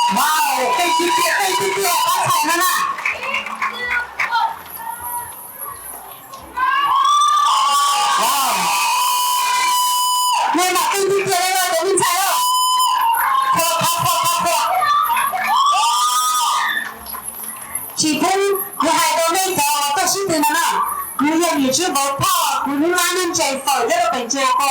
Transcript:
Wow, tej kwv tij, tej kwv tij pab txhais no na. Wow. Nej mam tej kwv tij no cov me ntxhais os. Qhuas, qhuas, qhuas, qhuas, qhuas. Tsis pub kuv hais rau nej cov uas tuaj sib tw no na, kuv yog niam tswv vauv thoj, kuv hlub hlab neej tsa fawm nyob rau pem ntsa ko.